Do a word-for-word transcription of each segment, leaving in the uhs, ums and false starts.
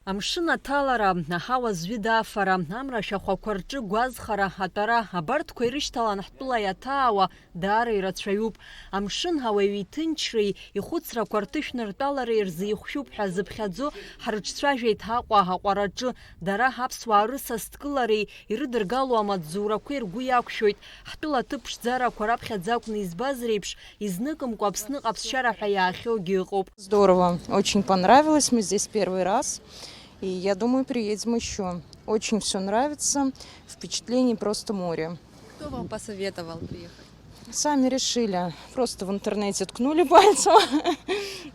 Амшын аҭалара, аҳауа зҩыда афара, амра ашәахәақәа рҿы гәазхара, атәара, абарҭқәа ирышьҭалан ҳтәыла иаҭаауа даара ирацәаҩуп. Амшын ауаҩы иҭынчреи ихәыцрақәа рҭышәныртәалареи рзы ихәшәуп ҳәа зыԥхьаӡо ҳрыҿцәажәеит Аҟәа аҟәараҿы. Дара аԥсуаа рысасдкылареи ирыдыргало амаҵзурақәеи ргәы иақәшәоит. Ҳтәыла аҭыԥ ԥшӡарақәа раԥхьаӡа акәны избаз реиԥш, изныкымкәа Аԥсны ҟаԥшьара ҳәа иаахьоугьы ыҟоуп. Здорово, очень понравилось, мы здесь первый раз, и я думаю, приедем еще. Очень все нравится, впечатлений просто море. Кто вам посоветовал приехать? Сами решили, просто в интернете ткнули пальцем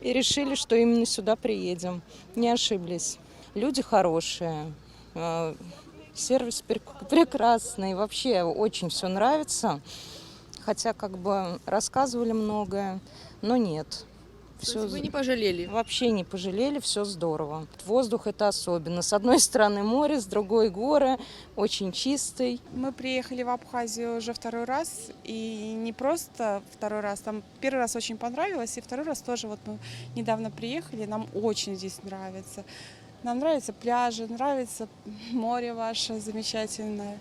и решили, что именно сюда приедем. Не ошиблись. Люди хорошие, э, сервис прек- прекрасный, вообще очень все нравится. Хотя как бы рассказывали многое, но нет. То есть вы не пожалели? Вообще не пожалели, все здорово. Воздух это особенно. С одной стороны море, с другой горы, очень чистый. Мы приехали в Абхазию уже второй раз, и не просто второй раз, там первый раз очень понравилось, и второй раз тоже вот мы недавно приехали, нам очень здесь нравится. Нам нравятся пляжи, нравится море ваше замечательное.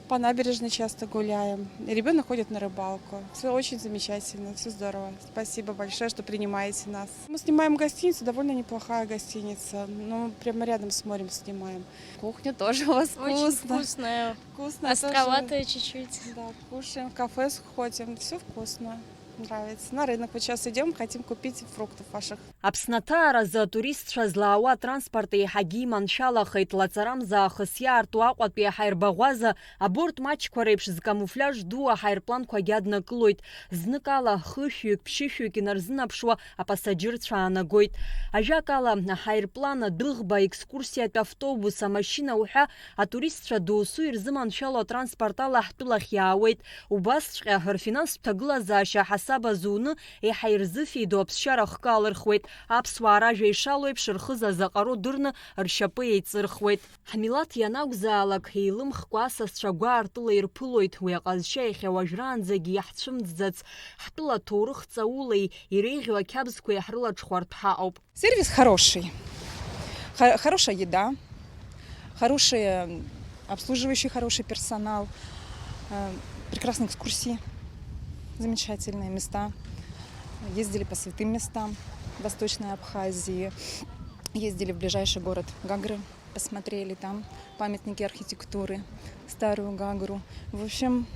По набережной часто гуляем. Ребенок ходит на рыбалку. Все очень замечательно, все здорово. Спасибо большое, что принимаете нас. Мы снимаем гостиницу, довольно неплохая гостиница. Ну, прямо рядом с морем снимаем. Кухня тоже у вас очень вкусная. Вкусная. Островатая чуть-чуть. Да, кушаем, в кафе сходим. Все вкусно. Нравится. На рынок вот сейчас идем, хотим купить фруктов ваших. Аԥсны аҭааразы атуристцәа злаауа атранспорт еиҳагьы иманшәалахеит, лаҵарамза аахыс иаарту Аҟәатәи аҳаирбаӷәаза аборт маҷқәа реиԥш зкамуфлиаж ду аҳаирпланқәагьы аднакылоит. Зныкала хышәҩык, ԥшьышәҩык инарзынаԥшуа апасаџьырцәа аанагоит. Ажәакала, аҳаирплан, адәыӷба, екскурсиатә автобус, амашьына уҳәа атуристцәа досу ирзыманшәало атранспорт ала ҳтәылахь иаауеит. Убасҵәҟьа рфинанстә ҭагылазаашьа ҳасаб азуны еиҳа ирзыфеидоу аԥсшьара ахкы алырхуеит. Аԥсуаа ражәа ишало еиԥш, рхы зазаҟаро дырны ршьапы еиҵырхуеит. Ҳмилаҭ ианакәзаалак, еилымхкәа асасцәа гәаартыла ирԥылоит, уи аҟазшьа иахьа уажәраанӡагьы иаҳцәымӡӡац, ҳтәыла ҭоурых ҵаулеи иреиӷьу ақьабзқәеи ҳрылаҽхәартә ҳаҟоуп. Сервис хороший. Хо- хорошая еда, хороший, м, обслуживающий, хороший персонал, э, прекрасные экскурсии, замечательные места. Ездили по святым местам Восточной Абхазии, ездили в ближайший город Гагры, посмотрели там памятники архитектуры, старую Гагру. В общем,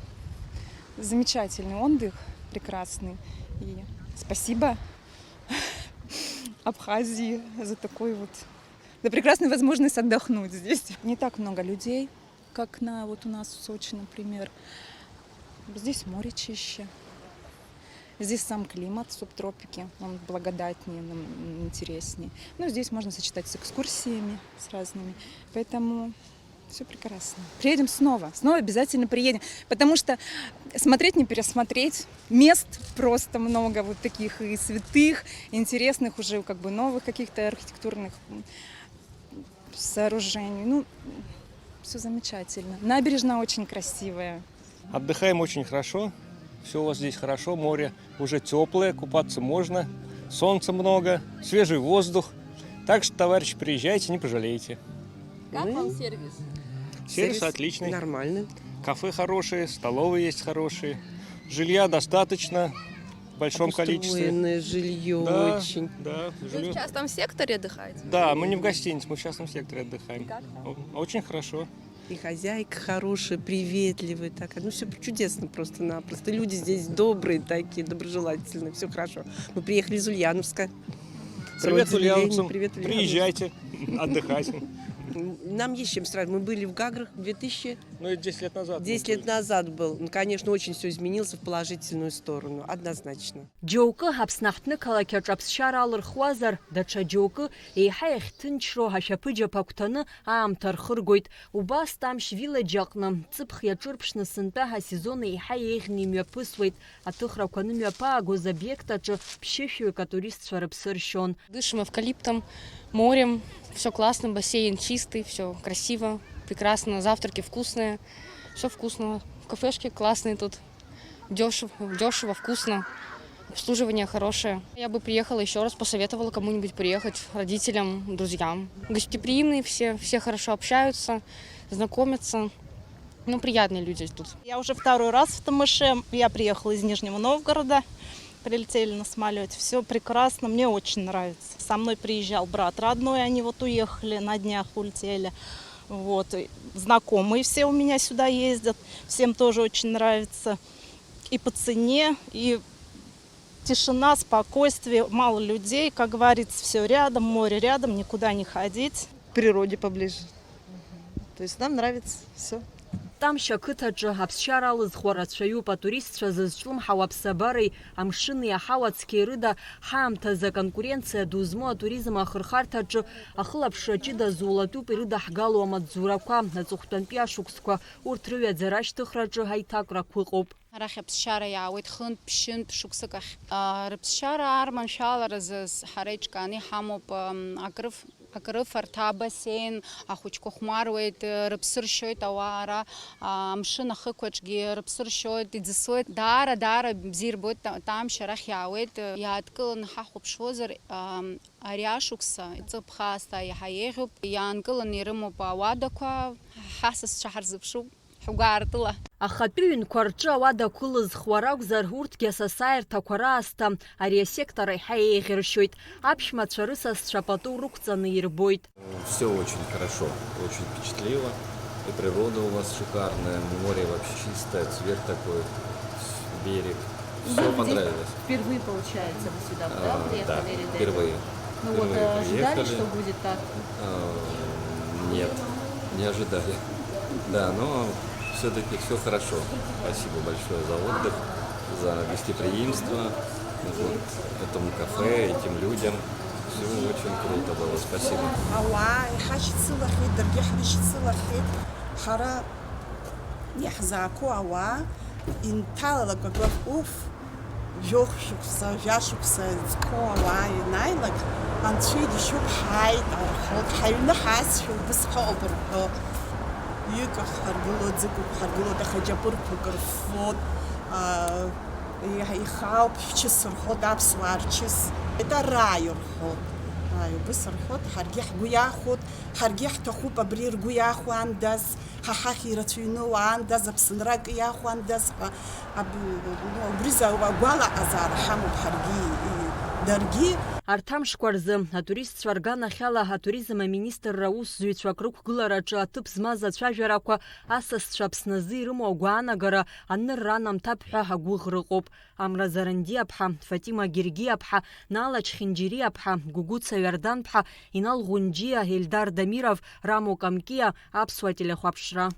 замечательный отдых, прекрасный. И спасибо Абхазии за такой вот, за прекрасную возможность отдохнуть здесь. Не так много людей, как на, вот у нас в Сочи, например. Здесь море чище. Здесь сам климат, субтропики, он благодатнее, нам интереснее. Ну, здесь можно сочетать с экскурсиями, с разными. Поэтому все прекрасно. Приедем снова, снова обязательно приедем, потому что смотреть не пересмотреть, мест просто много вот таких и святых, интересных уже как бы новых каких-то архитектурных, м, сооружений. Ну, все замечательно. Набережная очень красивая. Отдыхаем очень хорошо. Все у вас здесь хорошо. Море уже теплое, купаться можно. Солнца много, свежий воздух. Так что, товарищи, приезжайте, не пожалеете. Как вам сервис? Сервис отличный. Нормальный. Кафе хорошие, столовые есть хорошие. Жилья достаточно в большом количестве. Обустроенное жильё. Да, очень. Да, жильё. Вы в частном секторе отдыхаете? Да, мы не в гостинице, мы в частном секторе отдыхаем. И как там? О- Очень хорошо. И хозяйка хорошая, приветливая такая. Ну, все чудесно просто-напросто. Люди здесь добрые такие, доброжелательные, все хорошо. Мы приехали из Ульяновска. Привет, ульяновцам. Привет, ульяновцам. Приезжайте отдыхать. Нам есть чем сравнивать. Мы были в Гаграх две тысячи. Ну, это десять лет назад. Десять лет назад был. Ну, конечно, очень все изменилось в положительную сторону, однозначно. Џьоукы Аԥсны аҳҭнықалақь аҿы аԥсшьара алырхуазар, даҽа џьоукы еиҳа иахьҭынчроу ашәаԥыџьаԥ агәҭаны аамҭа рхыргоит. Убас Тамшь Village аҟны ҵыԥх иаҿырԥшны сынтәа асезон еиҳа еиӷьны имҩаԥысуеит. Аҭыхрақәа анымҩаԥаагоз обиект аҿы ԥшьышәҩык атуристцәа рыԥсы ршьон. Дышим эвкалиптом, морем, все классно, бассейн чистый, все красиво, прекрасно, завтраки вкусные, все вкусно, кафешки классные тут, дешево, дешево, вкусно, Обслуживание хорошее. Я бы приехала еще раз, посоветовала кому-нибудь приехать, родителям, друзьям. Гостеприимные все, все хорошо общаются, знакомятся. Ну, приятные люди тут. Я уже второй раз в Тамыше. Я приехала из Нижнего Новгорода. Прилетели на самолете. Все прекрасно, мне очень нравится. Со мной приезжал брат родной, они вот уехали, на днях улетели. Вот. И знакомые все у меня сюда ездят. Всем тоже очень нравится. И по цене, и тишина, спокойствие, мало людей, как говорится, все рядом, море рядом, никуда не ходить. К природе поближе. То есть нам нравится все. Тамшь ақыҭаҿы аԥсшьара алызхуа рацәаҩуп. Атуристцәа зызҿлымҳау аԥсабареи амшыни аҳауа цқьеи рыда, ҳаамҭазы аконкуренциа ду змоу атуризм ахырхарҭаҿы ахылаԥшра ҷыда зулатәуп ирыдаҳгало амаҵзурақәа. Аҵыхәтәантәи ашықәсқәа урҭ рыҩаӡара ашьҭыхраҿы аиҭакрақәа ыҟоуп. Арахь аԥсшьара иаауеит хынтә, ԥшьынтә шықәсык ахь. А, рыԥсшьара арманшәаларазы с-, ҳара иҿкааны иҳамоуп, ам, акрыф-, акрыфарҭа, абасеин, ахәыҷқәа хәмаруеит, рыԥсы ршьоит ауаа ара, а, амшын ахықәаҿгьы рыԥсы ршьоит, иӡысуеит. Даара, даара бзиа ирбоит Та-, Тамшь арахь иаауеит, иааҭгыланы ҳахәаԥшуазар, ам, ари ашықәса, ҵыԥх аасҭа иаҳа еиӷьуп, иаанкыланы ирымоуп ауадақәа, ҳасасцәа ҳарзыԥшуп. Ҳгәаартыла. Ахатәы ҩнқәа рҿы ауадақәа ылызхуа ракәзар, урҭгьы асасааирҭақәа раасҭа ари асектор еиҳа еиӷьыршьоит. Аԥшәмацәа рысасцәа пату рықәҵаны ирбоит. Все очень хорошо, очень впечатлило. И природа у вас шикарная, море вообще чистое, цвет такой, берег. Все понравилось. Впервые, получается, вы сюда, да, приехали или до этого? Впервые. Ну вот, э, ожидали, что будет так? Нет, не ожидали. Да, но все-таки все хорошо. Спасибо большое за отдых, за гостеприимство, вот, этому кафе, этим людям. Все очень круто было. Спасибо. Ауаа иҳашьцылахьеит, даргьы ҳрышьцылахьеит. Ҳара иаҳзаақәоу ауаа инҭалалак акыр, уф, жәохә шықәса, жәа шықәса зқәоу ауаа ианааилак, анцәа иџьшьоуп, ҳааит, рҳәоит, ҳаҩны ҳаасшәа убысҟоуп рҳәо. Ҩык ҳаргыло, ӡыкуп ҳаргылоит, аха џьапырқәак рффоит, аа, иҳ-, ихаауп, шәчыс рҳәоит, аԥсуаа рчыс, это рай рҳәоит. Ааи, убыс рҳәоит, ҳаргьы ҳгәы иахәоит, ҳаргьы ҳҭахуп абри ргәы иахәо аандаз. Ҳа ҳахь ирацәаҩны уаандаз, Аԥсынра акы иахәандаз ҳәа, аб-, ну, убри за-, агәалаҟазаара ҳамоуп ҳаргьы, и-, даргьы. Арҭ амшқәа рзы, атуристцәа рганахьала атуризм аминистрра аусзуҩцәа акрықәгылараҿы аҭыԥ змаз ацәажәарақәа асасцәа Аԥсны азы ирымоу агәаанагара анырра анамҭап ҳәа агәыӷра ыҟоуп. Амра Зарандиаԥҳа, Фатима Гергиаԥҳа, Нала Чхинџьириаԥҳа, Гәыгәыца Иорданԥҳа, Инал Ӷәынџьиа, Ельдар Дамиров, Рамо Камкиа, Аԥсуа телехәаԥшра.